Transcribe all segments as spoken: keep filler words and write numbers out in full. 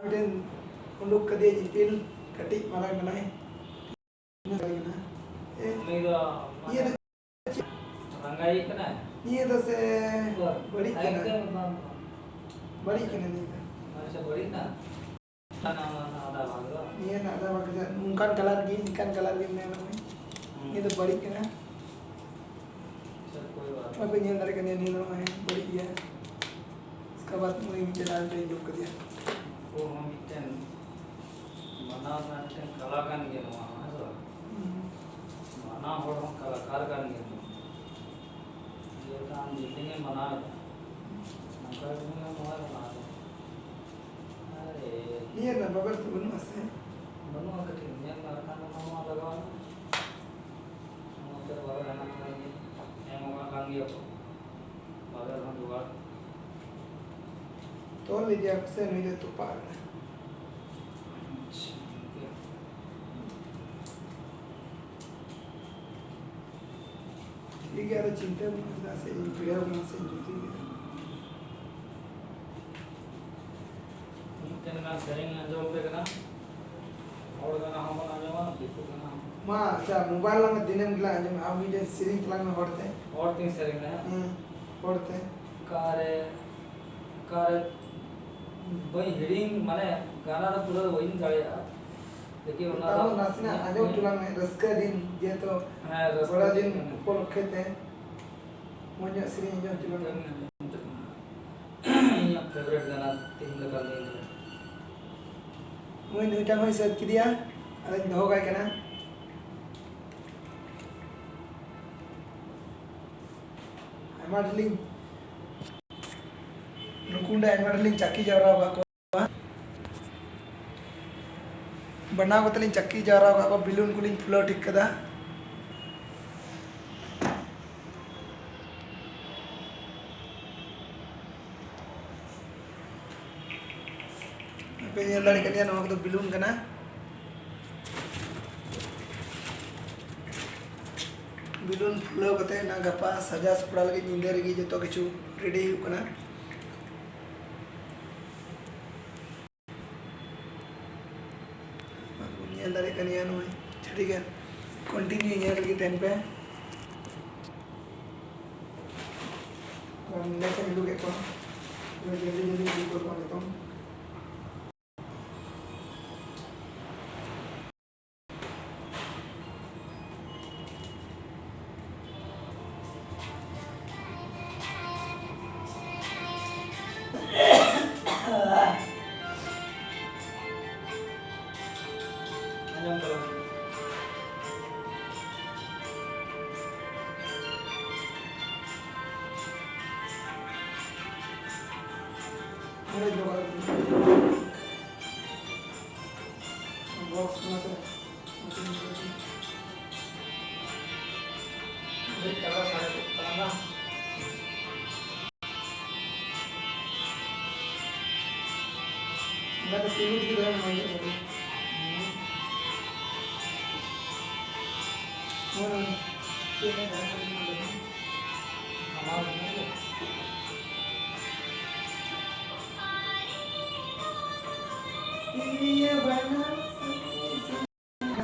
ᱢᱤᱫᱴᱮᱱ ᱩᱰᱩᱠ ᱠᱟᱫᱮᱭᱟ ᱤᱯᱤᱞ, ᱠᱟᱹᱴᱤᱡ ᱢᱟᱨᱟᱝ ᱠᱟᱱᱟᱭ᱾ ᱤᱱᱟᱹ ᱠᱟᱱᱟ᱾ ᱮ, ᱩᱱᱤ ᱫᱚ ᱤᱭᱟᱹ ᱫᱚ ᱨᱟᱸᱜᱟᱭᱤᱡ ᱠᱟᱱᱟᱭ? ᱱᱤᱭᱟᱹ ᱫᱚ ᱥᱮ ᱚᱠᱚᱭ? ᱵᱟᱹᱲᱤᱡ ᱠᱟᱱᱟ᱾ ᱮᱠᱫᱚᱢ ᱵᱟᱝ᱾ ᱵᱟᱹᱲᱤᱡ ᱠᱟᱱᱟ ᱱᱤᱭᱟᱹ ᱫᱚ᱾ ᱟᱪᱪᱷᱟ, ᱵᱟᱹᱲᱤᱡ ᱱᱟ? ᱚᱱᱟ, ᱚᱱᱟ ᱟᱫᱟ ᱵᱷᱟᱜᱽ ᱫᱚ? ᱱᱤᱭᱟᱹ ᱨᱮᱱᱟᱜ ᱟᱫᱟ ᱵᱷᱟᱜᱽ ᱫᱚ ᱱᱚᱝᱠᱟᱱ ᱠᱟᱞᱟᱨ ᱜᱮ, ᱱᱤᱝᱠᱟᱱ ᱠᱟᱞᱟᱨ ᱜᱮ ᱢᱮᱱᱟᱜᱼᱟ᱾ ᱦᱩᱸ᱾ ᱱᱤᱭᱟᱹ ᱫᱚ ᱵᱟᱹᱲᱤᱡ ᱠᱟᱱᱟ᱾ ᱟᱪᱪᱷᱟ, ᱠᱳᱭ ᱵᱟᱛ ᱵᱟᱯᱮ ᱧᱮᱞ ᱫᱟᱲᱮᱭᱟᱜ ᱠᱟᱱᱟ, ᱱᱤᱭᱟᱹ ᱫᱚ ᱱᱚᱜᱼᱚᱭ ᱵᱟᱹᱲᱤᱡ ᱜᱮᱭᱟ᱾ ᱩᱥᱠᱟ ᱵᱟᱫ ᱩᱱᱤ ᱢᱤᱫᱴᱮᱱ ᱟᱨ ᱢᱤᱫᱴᱮᱱ ᱩᱰᱩᱠ ᱠᱟᱫᱮᱭᱟ᱾ ᱩᱱᱠᱩ ᱦᱚᱸ ᱢᱤᱫᱴᱮᱱ ᱵᱟᱱᱟᱣ ᱨᱮᱱᱟᱜ ᱢᱤᱫᱴᱮᱱ ᱠᱟᱞᱟ ᱠᱟᱱ ᱜᱮᱭᱟ ᱱᱚᱣᱟ ᱦᱚᱸ, ᱦᱮᱸ ᱥᱮ ᱵᱟᱝ? ᱦᱩᱸ᱾ ᱵᱟᱱᱟᱣ ᱦᱚᱲ ᱦᱚᱸ ᱠᱟᱞᱟᱠᱟᱨ ᱠᱟᱱ ᱜᱮᱭᱟ ᱠᱚ᱾ ᱡᱮᱞᱮᱠᱟ ᱟᱢ building ᱮᱢ ᱵᱟᱱᱟᱣ ᱮᱫᱟ, ᱱᱚᱝᱠᱟ ᱜᱮ ᱱᱚᱣᱟ ᱵᱟᱱᱟᱣ ᱮᱫᱟ᱾ ᱟᱨᱮ ᱱᱤᱭᱟᱹ ᱨᱮᱱᱟᱜ ᱵᱟᱵᱮᱨ ᱫᱚ ᱵᱟᱹᱱᱩᱜᱼᱟ ᱥᱮ? ᱵᱟᱹᱱᱩᱜᱼᱟ, ᱠᱟᱹᱴᱤᱡ ᱧᱮᱞ ᱢᱮ, ᱟᱨ ᱠᱷᱟᱱ ᱫᱚ ᱱᱚᱣᱟ ᱞᱟᱜᱟᱣ ᱢᱮ᱾ ᱱᱚᱣᱟ ᱛᱮ ᱵᱟᱵᱮᱨ ᱦᱟᱱᱟ ᱱᱚᱣᱟ ᱜᱮ ᱮᱢ ᱟᱠᱟᱫ ᱠᱟᱱ ᱜᱮᱭᱟ ᱠᱚ᱾ ᱵᱟᱵᱮᱨ ᱦᱚᱸ ᱡᱚᱜᱟᱲ᱾ ᱛᱚᱞ ᱤᱫᱤᱭᱟ ᱠᱚ ᱥᱮ ᱱᱩᱭ ᱫᱚ ᱛᱚᱯᱟᱜ ᱟᱠᱟᱱᱟ᱾ ᱟᱪᱪᱷᱟ, ᱜᱚᱝᱠᱮ᱾ ᱴᱷᱤᱠ ᱜᱮᱭᱟ, ᱟᱫᱚ ᱪᱤᱱᱛᱟᱹ ᱵᱟᱹᱱᱩᱜᱼᱟ, ᱪᱮᱫᱟᱜ ᱥᱮ ᱤᱧ ᱵᱷᱤᱲᱟᱹᱣ ᱠᱟᱱᱟ ᱥᱮ ᱤᱧ ᱡᱩᱫᱤ ᱢᱤᱫᱴᱮᱱ ᱜᱟᱱ ᱥᱮᱨᱮᱧ ᱟᱸᱡᱚᱢ ᱟᱯᱮ ᱠᱟᱱᱟ᱾ ᱦᱚᱲ ᱜᱟᱱᱟ ᱦᱚᱸ ᱵᱚᱱ ᱟᱸᱡᱚᱢᱟ, ᱫᱤᱠᱩ ᱜᱟᱱᱟ ᱦᱚᱸ᱾ ᱢᱟ, ᱟᱪᱪᱷᱟ, mobile ᱨᱮ ᱫᱤᱱᱟᱹᱢ ᱜᱮᱞᱟᱝ ᱟᱸᱡᱚᱢᱟ᱾ ᱟᱢ ᱢᱤᱫᱴᱮᱱ ᱥᱮᱨᱮᱧ ᱛᱟᱞᱟᱝ ᱢᱮ ᱦᱚᱲᱛᱮ᱾ ᱦᱚᱲ ᱛᱤᱧ ᱥᱮᱨᱮᱧᱟ, ᱦᱮᱸ? ᱦᱮᱸ, ᱦᱚᱲᱛᱮ᱾ ᱚᱠᱟᱨᱮ, ᱚᱠᱟᱨᱮ ᱵᱟᱹᱧ ᱦᱤᱲᱤᱧ, ᱢᱟᱱᱮ, ᱜᱟᱱᱟ ᱫᱚ ᱯᱩᱨᱟᱹ ᱵᱟᱹᱧ ᱫᱟᱲᱮᱭᱟᱜᱼᱟ᱾ ᱞᱮᱠᱤᱱ ᱚᱱᱟ ᱛᱟᱣ ᱫᱚ ᱱᱟᱥᱮᱱᱟᱜ ᱤᱧᱟᱹᱜ, ᱟᱸᱡᱚᱢ ᱤᱧᱟᱹᱜ ᱦᱚᱪᱚ ᱞᱟᱝ ᱢᱮ, ᱨᱟᱹᱥᱠᱟᱹ ᱫᱤᱱ, ᱡᱮᱦᱮᱛᱩ ᱦᱮᱸ, ᱨᱟᱹᱥᱠᱟᱹ ᱵᱚᱲᱚ ᱫᱤᱱ ᱫᱤᱱ ᱠᱟᱱᱟ᱾ ᱩᱯᱚᱞᱚᱠᱠᱷᱮ ᱛᱮ᱾ ᱢᱚᱡᱽ ᱧᱚᱜ ᱥᱮᱨᱮᱧ ᱟᱸᱡᱚᱢ ᱦᱚᱪᱚ ᱞᱟᱝ ᱢᱮ᱾ ᱤᱧᱟᱹᱜ favourite ᱜᱟᱱᱟ ᱛᱮᱦᱮᱧ ᱞᱮᱠᱟ ᱫᱤᱱ ᱨᱮ᱾ ᱱᱩᱭ ᱱᱩᱭᱴᱟᱝ ᱦᱚᱸᱭ ᱥᱟᱹᱛ ᱠᱮᱫᱮᱭᱟ, ᱟᱫᱚᱧ ᱫᱚᱦᱚ ᱠᱟᱭ ᱠᱟᱱᱟ᱾ ᱟᱭᱢᱟ ᱰᱷᱮᱨᱞᱤᱧ, ᱱᱩᱠᱩ ᱚᱸᱰᱮ ᱟᱭᱢᱟ ᱰᱷᱮᱨᱞᱤᱧ ᱪᱟᱹᱠᱤ ᱡᱟᱣᱨᱟ ᱟᱠᱟᱫ ᱠᱚᱣᱟ᱾ ᱵᱮᱱᱟᱣ ᱠᱟᱛᱮ ᱞᱤᱧ ᱪᱟᱹᱠᱤ ᱡᱟᱣᱨᱟ ᱟᱠᱟᱫ ᱠᱚᱣᱟ, balloon ᱠᱚᱞᱤᱧ ᱯᱷᱩᱞᱟᱹᱣ ᱴᱷᱤᱠ ᱠᱟᱫᱟ᱾ ᱟᱯᱮ ᱧᱮᱞ ᱫᱟᱲᱮᱭᱟᱜ ᱠᱟᱱ ᱜᱮᱭᱟ, ᱱᱚᱣᱟ ᱠᱚᱫᱚ balloon ᱠᱟᱱᱟ᱾ Balloon ᱯᱷᱩᱞᱟᱹᱣ ᱠᱟᱛᱮ ᱱᱟᱜ ᱜᱟᱯᱟ ᱥᱟᱡᱟᱣ ᱥᱟᱯᱲᱟᱣ ᱞᱟᱹᱜᱤᱫ ᱧᱤᱫᱟᱹ ᱨᱮᱜᱮ ᱡᱚᱛᱚ ᱠᱤᱪᱷᱩ ready ᱦᱩᱭᱩᱜ ᱠᱟᱱᱟ᱾ ᱧᱮᱞ ᱫᱟᱲᱮᱭᱟᱜ ᱠᱟᱱ ᱜᱮᱭᱟ ᱱᱚᱜᱼᱚᱭ᱾ ᱴᱷᱤᱠ ᱜᱮᱭᱟ, continue ᱧᱮᱞ ᱨᱮᱜᱮ ᱛᱟᱦᱮᱱ ᱯᱮ᱾ ᱟᱨ ᱱᱚᱰᱮ ᱠᱷᱚᱱ ᱩᱰᱩᱠᱮᱫ ᱠᱚᱣᱟ᱾ ᱡᱚᱞᱫᱤ ᱡᱚᱞᱫᱤ ᱩᱰᱩᱠ ᱠᱚᱣᱟ ᱱᱤᱛᱚᱝ᱾ ᱟᱸᱡᱚᱢ ᱛᱟᱵᱚᱱ ᱯᱮ᱾ ᱵᱚᱠᱥ ᱠᱟᱱᱟ ᱥᱮ? ᱟᱹᱰᱤ ᱛᱟᱜᱲᱟ ᱥᱟᱰᱮ ᱠᱚᱜ ᱠᱟᱱᱟ ᱵᱟᱝ? ᱚᱱᱟ ᱫᱚ ᱛᱤᱸᱜᱩ ᱛᱮᱜᱮ ᱫᱚᱦᱚᱭ ᱢᱮ, ᱵᱟᱝ ᱦᱩᱭᱩᱜ ᱛᱟᱢᱟ᱾ ᱦᱳᱭ, ᱦᱳᱭ᱾ ᱪᱮᱫ ᱞᱮᱠᱟ ᱫᱷᱟᱨᱟ ᱠᱚ ᱮᱢᱟ ᱞᱮ ᱠᱟᱱᱟ? ᱢᱟᱱᱟᱣ ᱞᱮᱠᱷᱟᱱ ᱜᱮ᱾ ᱤᱭᱟᱹ ᱵᱟᱱᱟ ᱥᱟᱢᱤ ᱥᱟᱢᱤ᱾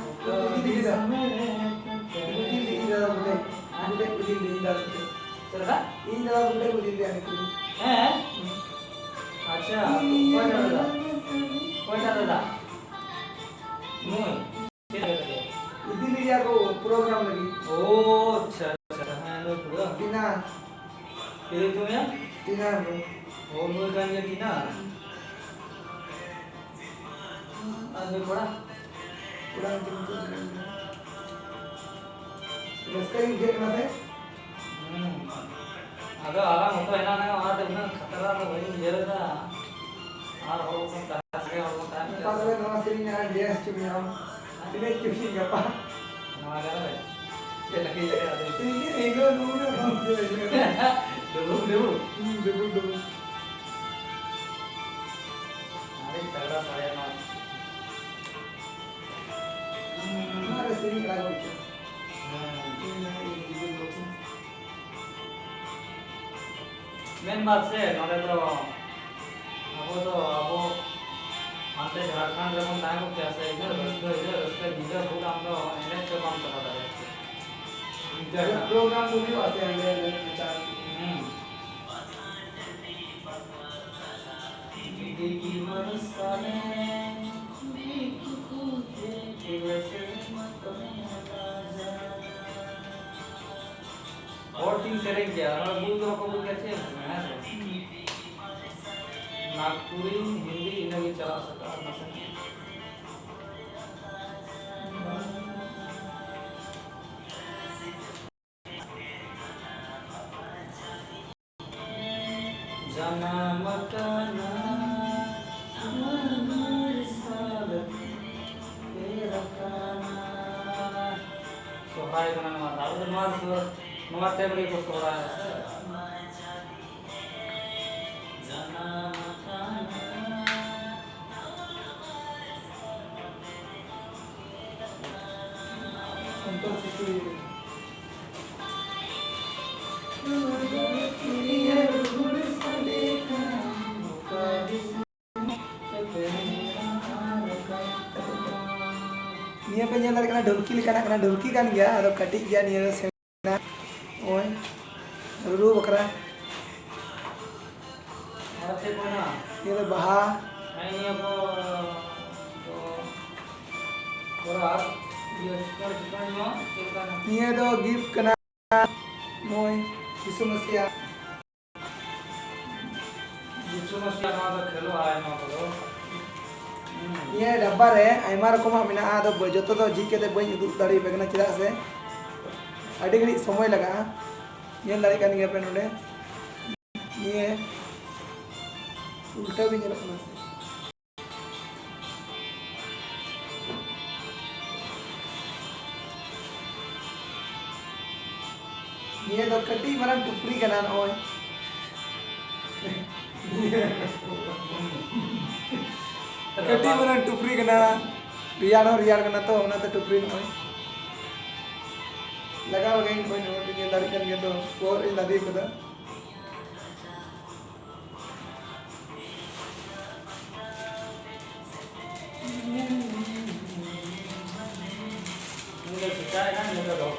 ᱤᱫᱤ ᱞᱮᱫᱟ᱾ ᱤᱫᱤ ᱞᱮᱫᱟ ᱵᱚᱞᱮ᱾ ᱵᱚᱞᱮ ᱤᱫᱤ ᱞᱮᱫᱟ ᱵᱚᱞᱮ᱾ ᱪᱮᱫ ᱞᱮᱠᱟ? ᱤᱧ ᱫᱟᱫᱟ ᱵᱚᱞᱮ ᱤᱫᱤ ᱞᱮᱫᱟ ᱱᱩᱠᱩ᱾ ᱦᱮᱸ? ᱦᱩᱸ᱾ ᱟᱪᱪᱷᱟ, ᱚᱠᱚᱭᱴᱟᱜ ᱫᱟᱫᱟ? ᱚᱠᱚᱭᱴᱟᱜ ᱫᱟᱫᱟ? ᱱᱩᱭ? ᱪᱮᱫ ᱞᱮᱠᱟ ᱠᱟᱛᱮ? ᱤᱫᱤ ᱞᱮᱫᱮᱭᱟ ᱠᱚ program ᱞᱟᱹᱜᱤᱫ᱾ ᱳ, ᱟᱪᱪᱷᱟ, ᱟᱪᱪᱷᱟ, ᱦᱮᱸ, ᱱᱩᱭ ᱠᱚᱫᱚ᱾ ᱴᱤᱱᱟ᱾ ᱪᱤᱞᱤ ᱧᱩᱛᱩᱢ ᱭᱟ? ᱴᱤᱱᱟ ᱦᱮᱢᱵᱨᱚᱢ᱾ ᱳ, ᱱᱩᱭ ᱠᱟᱱ ᱜᱮᱭᱟ ᱴᱤᱱᱟ᱾ ᱟᱨ ᱱᱩᱭ ᱠᱚᱲᱟ? ᱠᱚᱲᱟ ᱧᱩᱛᱩᱢ ᱪᱮᱫ ᱠᱟᱱ ᱜᱮᱭᱟ? ᱨᱟᱹᱥᱠᱟᱹ ᱜᱮ ᱵᱩᱡᱷᱟᱹᱜ ᱠᱟᱱᱟ ᱥᱮ? ᱦᱩᱸ᱾ ᱟᱫᱚ ᱟᱞᱟᱝ ᱢᱚᱛᱚ ᱦᱮᱱᱟᱜ ᱞᱟᱝᱟ, ᱚᱱᱟᱛᱮ ᱩᱱᱟᱹᱜ ᱠᱷᱟᱛᱨᱟ ᱫᱚ ᱵᱟᱹᱧ ᱵᱩᱡᱷᱟᱹᱣ ᱮᱫᱟ᱾ ᱟᱨ ᱦᱚᱲ ᱠᱚ ᱛᱟᱦᱮᱸ, ᱥᱟᱸᱜᱮ ᱦᱚᱲ ᱠᱚ ᱛᱟᱦᱮᱸ ᱚᱠᱟ ᱠᱚᱨᱮ ᱱᱚᱣᱟ ᱥᱮᱨᱮᱧ ᱟᱨ dance ᱦᱚᱪᱚ ᱢᱮᱭᱟ ᱟᱢ? ᱮᱱᱮᱡ ᱦᱚᱪᱚ ᱢᱮᱭᱟ ᱜᱟᱯᱟ᱾ ᱱᱚᱣᱟ ᱜᱟᱱ ᱨᱮ? ᱪᱮᱫ ᱞᱟᱹᱜᱤᱫ ᱞᱟᱹᱜᱤᱫ ᱟᱫᱚ? ᱤᱧ ᱜᱮ ᱦᱤᱞᱳᱜ ᱱᱩᱱᱟᱹᱜ ᱵᱟᱢ ᱵᱩᱡᱷᱟᱹᱣ ᱫᱟ᱾ ᱰᱩᱵᱩᱠ, ᱰᱩᱵᱩᱠ᱾ ᱦᱩᱸ, ᱰᱩᱵᱩᱠ, ᱰᱩᱵᱩᱠ᱾ ᱟᱹᱰᱤ ᱛᱟᱜᱲᱟ ᱥᱟᱰᱮ ᱱᱚᱣᱟ᱾ ᱦᱩᱸ, ᱱᱚᱣᱟ ᱨᱮ ᱥᱮᱨᱮᱧ ᱟᱲᱟᱜ ᱦᱩᱭ ᱠᱚᱜᱼᱟ᱾ ᱦᱮᱸ᱾ ᱤᱧ ᱦᱚᱸ ᱤᱧ ᱵᱩᱡᱷᱟᱹᱣ ᱠᱚᱣᱟ᱾ ᱢᱮᱱ ᱵᱟᱫ ᱥᱮ, ᱱᱚᱰᱮ ᱫᱚ ᱟᱵᱚ ᱫᱚ ᱟᱵᱚ ᱟᱯᱮ ᱡᱷᱟᱲᱠᱷᱚᱸᱰ ᱨᱮᱵᱚᱱ ᱛᱟᱦᱮᱸ ᱠᱚᱜ ᱠᱮᱭᱟ ᱥᱮ, ᱤᱱᱟᱹ ᱨᱟᱹᱥᱠᱟᱹ, ᱤᱱᱟᱹ ᱨᱟᱹᱥᱠᱟᱹ ᱧᱤᱫᱟᱹ ᱵᱷᱳᱨ ᱟᱢ ᱫᱚ ᱮᱱᱮᱡ ᱛᱮ ᱵᱟᱢ ᱪᱟᱵᱟ ᱫᱟᱲᱮᱭᱟᱜ ᱠᱮᱭᱟ᱾ ᱤᱱᱠᱟᱹ ᱡᱟᱦᱟᱸ ᱠᱟᱱᱟ᱾ ᱯᱨᱳᱜᱨᱟᱢ ᱠᱚ ᱦᱩᱭᱩᱜᱼᱟ ᱥᱮ ᱚᱸᱰᱮ ᱮᱱᱮᱡ ᱢᱮᱪᱟ᱾ ᱦᱩᱸ᱾ ᱦᱚᱲ ᱛᱤᱧ ᱥᱮᱨᱮᱧ ᱠᱮᱭᱟ, ᱱᱚᱰᱮ ᱵᱩᱡᱽ ᱫᱚ ᱵᱟᱠᱚ ᱵᱩᱡᱽ ᱠᱮᱭᱟ, ᱪᱮᱫ ᱮᱢ ᱥᱮᱨᱮᱧᱟ, ᱦᱮᱸ ᱥᱮ ᱵᱟᱝ? ᱱᱟᱜᱽᱯᱩᱨᱤ, ᱦᱤᱱᱫᱤ, ᱤᱱᱟᱹᱜᱮ ᱪᱟᱞᱟᱜ ᱥᱟᱯᱲᱟᱣ ᱱᱟᱥᱮ᱾ ᱡᱟᱱᱟᱢ ᱟᱠᱟᱱᱟ ᱟᱢᱟᱨ ᱢᱟᱨᱥᱟᱞ ᱛᱮᱨᱟ ᱠᱟᱱᱟ᱾ ᱥᱚᱦᱨᱟᱭ ᱠᱟᱱᱟ ᱱᱚᱣᱟ ᱫᱚ᱾ ᱟᱵᱚ ᱫᱚ ᱱᱚᱣᱟ ᱥᱚᱦ-, ᱱᱚᱣᱟ ᱴᱟᱭᱤᱢ ᱨᱮᱜᱮ ᱠᱚ ᱥᱚᱦᱨᱟᱭᱚᱜᱼᱟ ᱥᱮ᱾ ᱡᱟᱱᱟᱢ ᱟᱠᱟᱱᱟ᱾ ᱥᱚᱱᱛᱳᱥ ᱥᱤᱥᱩ᱾ ᱱᱤᱭᱟᱹ ᱯᱮ ᱧᱮᱞ ᱫᱟᱲᱮᱭᱟᱜ ᱠᱟᱱᱟ, ᱰᱷᱚᱞᱠᱤ ᱞᱮᱠᱟᱱᱟᱜ ᱠᱟᱱᱟ, ᱰᱷᱚᱞᱠᱤ ᱠᱟᱱ ᱜᱮᱭᱟ, ᱟᱫᱚ ᱠᱟᱹᱴᱤᱡ ᱜᱮᱭᱟ ᱱᱤᱭᱟᱹ ᱫᱚ᱾ ᱱᱚᱜᱼᱚᱭ ᱨᱩᱨᱩ ᱵᱟᱠᱷᱨᱟ᱾ ᱟᱨ ᱪᱮᱫ ᱠᱚ ᱢᱮᱱᱟᱜᱼᱟ? ᱱᱤᱭᱟᱹ ᱫᱚ ᱵᱟᱦᱟ᱾ ᱦᱮᱸ, ᱱᱤᱭᱟᱹ ᱠᱚ, ᱛᱚ, ᱛᱷᱚᱲᱟ ᱤᱭᱟᱹ ᱪᱤᱠᱟᱹᱲ ᱪᱤᱠᱟᱹᱲ ᱧᱚᱜ, ᱪᱮᱫ ᱞᱮᱠᱟ ᱧᱚᱜ? ᱱᱤᱭᱟᱹ ᱫᱚ ᱜᱤᱯᱷᱴ ᱠᱟᱱᱟ, ᱱᱚᱜᱼᱚᱭ ᱡᱤᱥᱩ ᱢᱟᱹᱥᱤᱭᱟᱜ᱾ ᱡᱤᱥᱩ ᱢᱟᱹᱥᱤᱭᱟᱜ ᱱᱚᱣᱟ ᱫᱚ ᱠᱷᱮᱞᱳᱜᱼᱟ, ᱱᱚᱣᱟ ᱠᱚᱫᱚ᱾ ᱦᱩᱸ᱾ ᱱᱤᱭᱟᱹ ᱰᱟᱵᱵᱟ ᱨᱮ ᱟᱭᱢᱟ ᱨᱚᱠᱚᱢᱟᱜ ᱢᱮᱱᱟᱜᱼᱟ, ᱟᱫᱚ ᱵᱟᱹ-, ᱡᱚᱛᱚ ᱫᱚ ᱡᱷᱤᱡ ᱠᱟᱛᱮ ᱵᱟᱹᱧ ᱩᱫᱩᱜ ᱫᱟᱲᱮᱭᱟᱯᱮ ᱠᱟᱱᱟ, ᱪᱮᱫᱟᱜ ᱥᱮ ᱟᱹᱰᱤ ᱜᱷᱟᱹᱲᱤᱡ ᱥᱚᱢᱚᱭ ᱞᱟᱜᱟᱜᱼᱟ᱾ ᱧᱮᱞ ᱫᱟᱲᱮᱭᱟᱜ ᱠᱟᱱ ᱜᱮᱭᱟ ᱯᱮ ᱱᱚᱰᱮ, ᱱᱤᱭᱟᱹ ᱩᱞᱴᱟᱹ ᱜᱮ ᱧᱮᱞᱚᱜ ᱠᱟᱱᱟ ᱥᱮ᱾ ᱱᱤᱭᱟᱹ ᱫᱚ ᱠᱟᱹᱴᱤᱡ ᱢᱟᱨᱟᱝ ᱴᱩᱯᱨᱤ ᱠᱟᱱᱟ, ᱱᱚᱜᱼᱚᱭ᱾ ᱠᱟᱹᱴᱤᱡ ᱢᱟᱨᱟᱝ ᱴᱩᱯᱨᱤ ᱠᱟᱱᱟ, ᱨᱮᱭᱟᱲ ᱦᱚᱸ ᱨᱮᱭᱟᱲ ᱠᱟᱱᱟ ᱛᱚ, ᱚᱱᱟᱛᱮ ᱴᱩᱯᱨᱤ ᱱᱚᱜᱼᱚᱭ ᱞᱟᱜᱟᱣ ᱞᱟᱜᱟᱣ ᱤᱧ ᱱᱚᱜᱼᱚᱭ, ᱱᱚᱜᱼᱚᱭ ᱯᱮ ᱧᱮᱞ ᱫᱟᱲᱮᱭᱟᱜ ᱠᱟᱱ ᱜᱮᱭᱟ ᱛᱚ, ᱵᱚᱦᱚᱜ ᱨᱤᱧ ᱞᱟᱫᱮ ᱠᱟᱫᱟ᱾ ᱩᱱᱤ ᱫᱚ ᱪᱤᱠᱟᱹᱭᱮᱱᱟ? ᱩᱱᱤ ᱫᱚ ᱫᱚᱦᱚ